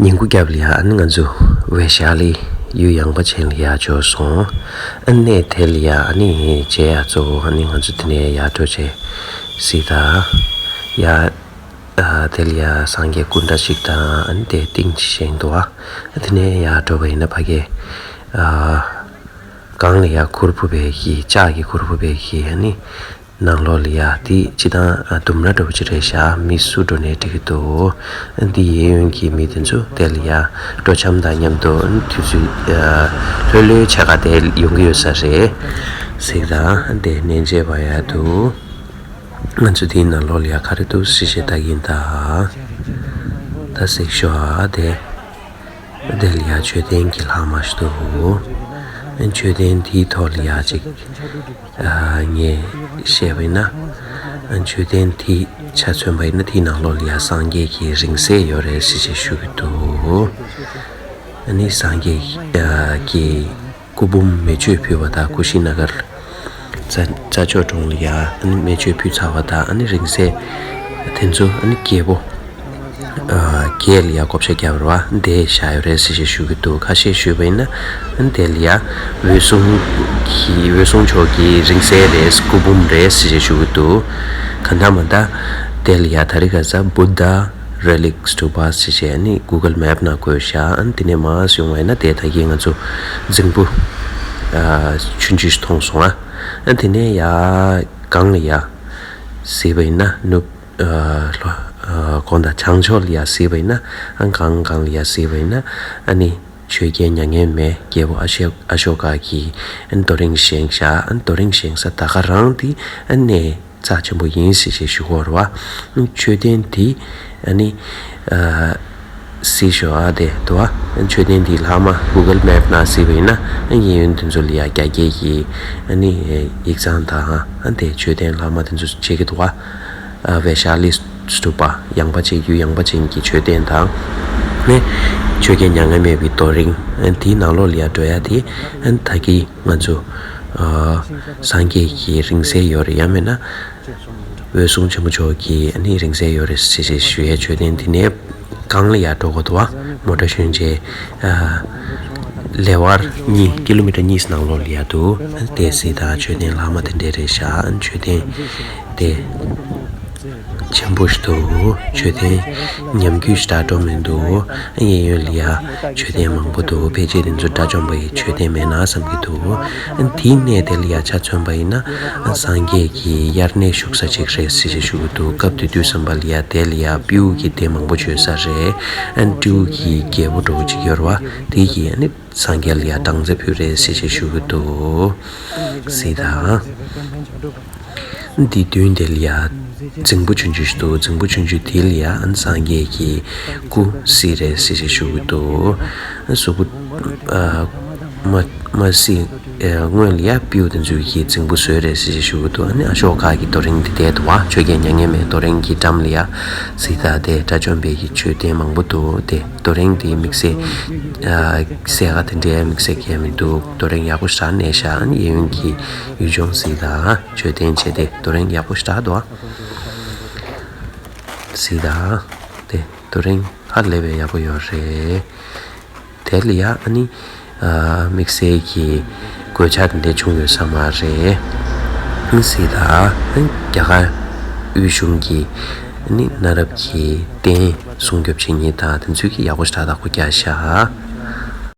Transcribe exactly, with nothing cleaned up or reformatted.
ཉིན་གུང་རྒྱབ་ལ་ཡ་ཨ་ནི་ང་ཚོ་ཝེ་ཤ་ལི་ཡུལ་ཡངས་པ་ཅན་ལ་ཡ་འབྱོར་སོང་། ཨ་ནི་གནས་དེ་ལ་ཡ་ཨ་ནི་རྗེས་ཡ་གཙོ་བོ་ཨ་ནི་ང་ཚོ་དེ་ནས་ཡར་འགྲོ་བྱས་སྲིད་ད། ཡ་ཨ་དེ་ལ་ཡ་སངས་རྒྱས་སྐུ་འདྲ་ཞིག་དང་ཨ་ནི་དེ་སྟེང་ཅིག་བཞེངས་འདུག་ཨ། དེ་ནས་ཡར་འགྲོ་བ་ཡིན་ན་ཕ་གི་ཨ་གངས་ལ་ཡ་གུར་ཕུབ་པའི་གི་ལྕགས་ཀྱི་གུར་ཕུབ་པའི་གི་ཨ་ནི། ནང་ལོགས་ལ་ཡ་དེ་སྤྱིར་བཏང་ཨ་ལྡུམ་ར་འདྲ་པོ་ཅིག་རེད་ཤག་མི་སུ་འགྲོ་ནའི་འགྲིག་གི་འདུག་འདི་གཡས་གཡོན་གྱི་མི་དེ་ཚོ་དེ་ལ་ཡ་སྤྲོ་འཆམ་དང་མཉམ་དུ་དུས་ཚོད་ཨ་ལྷོད་ལྷོད་བྱས་ག་དེ་ཡོང་གི་ཡོད་ས་རེད། གཟིགས་དང་། དེ་ནས་མཇལ་བ་ཡ་འདུག་ང་ཚོ་དེའི་ནང་ལོགས་ལ་ཡ་ག་རེ་འདུག་ཞིབ་ཞིབ་ལྟ་གིན་ད། ད་གཟིགས་ཤོག་ཨ་དེ། དེ་ལ་ཡ་མཆོད་རྟེན་གྱི་ལྷག་མ་ཞིག་འདུག་མཆོད་རྟེན་དེའི་ཐོག་ལ་ཡ་ཅིག་ཨ་ངས་བཤད་པ་ཡིན་ན། མཆོད་རྟེན་དེ་ཆ་མཚོན་པ་ཡིན་ན་དེའི་ནང་ལོགས་ལ་ཡ་སངས་རྒྱས་ཀྱི་རིང་བསྲེལ་ཡོད་རེད་ཟེར་ཞེས་ཞུ་གི་འདུག་ཨ་ནི་སངས་རྒྱས་ཀྱི་སྐུ་འབུམ་མེ་མཆོད་ཕུལ་བ་དང་ཀུ་ཤི་ན་གར་རྩྭ་མཆོག་གྲོང་ལ་ཡ་ཨ་ནི་མེ་མཆོད་ཕུལ་ཚར་བ་དང་ཨ་ནི་རིང་བསྲེལ་དེ་ཚོ་ཨ་ནི་རྒྱལ་པོ། ཨ་རྒྱལ་ལ་ཡ་བགོ་བཤའ་བརྒྱབ་ར་བ་འདི་བཞག་ཡོད་རེད་ཟེར་ཞེས་ཞུ་གི་འདུག་ཁ་ཤས་ཞུས་པ་ཡིན་ན་ཨ་ནི་དེ་ལ་ཡ་འོད་སྲུང་གི་འོད་སྲུང་མཆོག་གི་རིང་བསྲེལ་རེད། སྐུ་འབུམ་རེད་ཟེར་ཞེས་ཞུ་གི་འདུག་ག་འདྲ་མ་འདྲ་དེ་ལ་ཡ་ད་རི་ག་ས་བུདྡྷ་རེ་ལིག་སྟུ་པ་ཟེར་བྱས་ནི་གུ་གལ་མེབ་ནང་བཀོད་བཞག་ཨ་ནི་དེ་ནས་མར་ཡོང་བ་ཡིན་ན་དེ་ད་གིན་ང་ཚོ་རྫིང་བུ་ཨ་ཆུང་ཆུང་ཞིག་མཐོང་སོང་ཨ། ཨ་དེ་ནས་ཡ་གངས་ལ་ཡ་གཟིགས་པ་ཡིན་ན་ནུབ། ལྷོ་གོང་དང་བྱང་ཕྱོགས་ལ་ཡ་གཟིགས་པ་ཡིན་ན་ཨ་གངས་གངས་ལ་ཡ་གཟིགས་པ་ཡིན་ན་ཨ་ནི་ཆོས་རྒྱལ་མྱ་ངན་མེད་རྒྱལ་པོ་ཨ་ཤོ་ཨ་ཤོ་ཀ་གི་ཨ་ནི་རྡོ་རིང་བཞེངས་བཞག་ཨ་ནི་རྡོ་རིང་བཞེངས་ས་ད་ག་རང་དེ་ཨ་ནི་གནས་རྩ་ཆེན་པོ་ཡིན་ཟེར་ཞེས་ཞུ་གི་ཡོད་རེད་བ། མཆོད་རྟེན་དེ་ཨ་ནི་གཟིགས་ཤོག་ཨ་དེ་འདུག་བ། མཆོད་རྟེན་དེའི་ལྷག་མ་གུ་གལ་མེབ་ནང་གཟིགས་པ་ཡིན་ན་ཨ་གཡས་གཡོན་དེ་ཚོ་ལ་ཡ་རྒྱ་སྐད་ཀྱི་ཨ་ནི་ཡིག་ཚང་དང་ཨ་དེ་མཆོད་རྟེན་ལྷག་མ་དེ་ཚོ་བྱེད་ཀྱི་འདུག་བ། ཨ་ཝེ་ཤ་ལི་སྟུ་པ་ཡངས་པ་ཅན་ཡུལ་ཡངས་པ་ཅན་གྱི་མཆོད་རྟེན་དང་། ནས་ཆོས་རྒྱལ་མྱ་ངན་མེད་པའི་རྡོ་རིང་དེའི་ནང་ལོགས་ལ་ཡ་འགྲོ་ཡ་དེ་ད་གིན་ང་ཚོ་སངས་རྒྱས་ཀྱི་རིང་བསྲེལ་ཡོད་རེད་ཡང་མིན་ན་འོད་སྲུང་ཆེན་པོ་མཆོག་གི་རིང་བསྲེལ་ཡོད་རེད་ཟེར་ཞེས་ཞུ་ཡའི་མཆོད་རྟེན་དེ་ནས་གང་ལ་ཡ་འགྲོ་དགོས་འདུག་བ། མོ་ཊ་ཞོན་རྗེས་ལེ་བར་གཉིས་ཀི་ལོ་མི་ཊར་གཉིས་ནང་ལོགས་ལ་ཡ་འདུག་དེ་སྲིད་ད་མཆོད་རྟེན་ལྷག་མ་དེ་འདྲས་རེད་ཤག་མཆོད་རྟེན་དེ་ཆེན་པོ་ཞིག་འདུག་མཆོད་རྟེན་ཉམས་རྒུད་ཞེ་དྲག་འགྲོ་མི་འདུག་གཡས་གཡོན་ལ་ཡ་མཆོད་རྟེན་མང་པོ་འདུག་ཕལ་ཆེར་དེ་ཚོ་དགྲ་བཅོམ་པ་ཡི་མཆོད་རྟེན་མེད་ན་བསམ་གྱི་འདུག་དེའི་གནས་དེ་ལ་ཡ་ཆ་མཚོན་པ་ཡིན་ན་སངས་རྒྱས་ཀྱི་དབྱར་གནས་བཞུགས་ས་ཅིག་རེད་ཟེར་ཞེས་ཞུ་གི་འདུག་སྐབས་དེ་དུས་ཙམ་པ་ལ་ཡ་དེ་ལ་ཡ་སྤྲེའུ་གི་སྡེ་མང་པོ་བྱོན་ས་རེད། སྤྲེའུ་གི་རྒྱལ་པོ་འདྲ་བོ་ཅིག་ཡོད་རེད་བ། དེ་གིས་ཨ་ནི་སངས་རྒྱས་ལ་ཡ་སྦྲང་རྩི་ཕུལ་རེད་ཟེར་ཞེས་ཞུ་གི་འདུག་སྲིད་དང་། འདི་མདུན་དེ་ལ་ཡ་རྫིང་བུ་ཆུང་ཆུང་ཞིག་འདུག་རྫིང་བུ་ཆུང་ཆུང་དེ་ལ་ཡ་ཨ་ནི་སངས་རྒྱས་ཀྱི་སྐུ་གཟིགས་རེད་ཟེར་ཞེས་ཞུ་གི་འདུག་གཟུགས་པོ་ཨ་མ་མ་གཟིགས་ཨ་སྔོན་ལ་ཡ་སྤྲེའུ་དེ་ཚོས་ཀྱི་རྫིང་བུ་བཟོས་རེད་ཟེར་ཞེས་ཞུ་གི་འདུག་ཨ་ནི་ཨ་ཤོ་ཀ་གི་རྡོ་རིང་དེ་བསྡད་འདུག་བ། ཆོས་རྒྱལ་མྱ་ངན་མེད་རྡོ་རིང་གི་འགྲམ་ལ་ཡ་གཟིགས་དང་དེ་དགྲ་བཅོམ་པའི་གི་མཆོད་རྟེན་མང་པོ་འདུག་དེ་རྡོ་རིང་དེའི་དམིགས་བསལ་ཨ་གསལ་ཁ་དེ་འདྲའི་དམིགས་བསལ་གང་ཡང་མི་འདུག་རྡོ་རིང་ཡག་པོ་ཞེ་དྲག་གནས་ཤག་ཨ་ནི་གཡས་གཡོན་གྱི་ཡུལ་ལྗོངས་གཟིགས་དང་མཆོད་རྟེན་བྱས་ཏེ་རྡོ་རིང་ཡག་པོ་ཞེ་དྲག་འདུག་ཨ། གཟིགས་དང་དེ་རྡོ་རིང་ཧ་ལས་པའི་ཡག་པོ་ཡོད་རེད། དེ་ལ་ཡ་ཨ་ནི་ཨ་དམིགས་བསལ་གྱི་གོད་ཆག་དེ་འདྲ་བྱུང་ཡོད་ས་མ་རེད། ཨ་ནི་གཟིགས་དང་ཨ་ནི་རྒྱ་གར་དབུས་གཞུང་གི་ཨ་ནི་གནའ་རབས་ཀྱི་རྟེན་སྲུང་སྐྱོབ་བྱེད་མཁན་དང་དེ་ཚོས་ཀྱི་ཡག་པོ་ཞེ་དྲག་བདག་པོ་རྒྱག་ཤག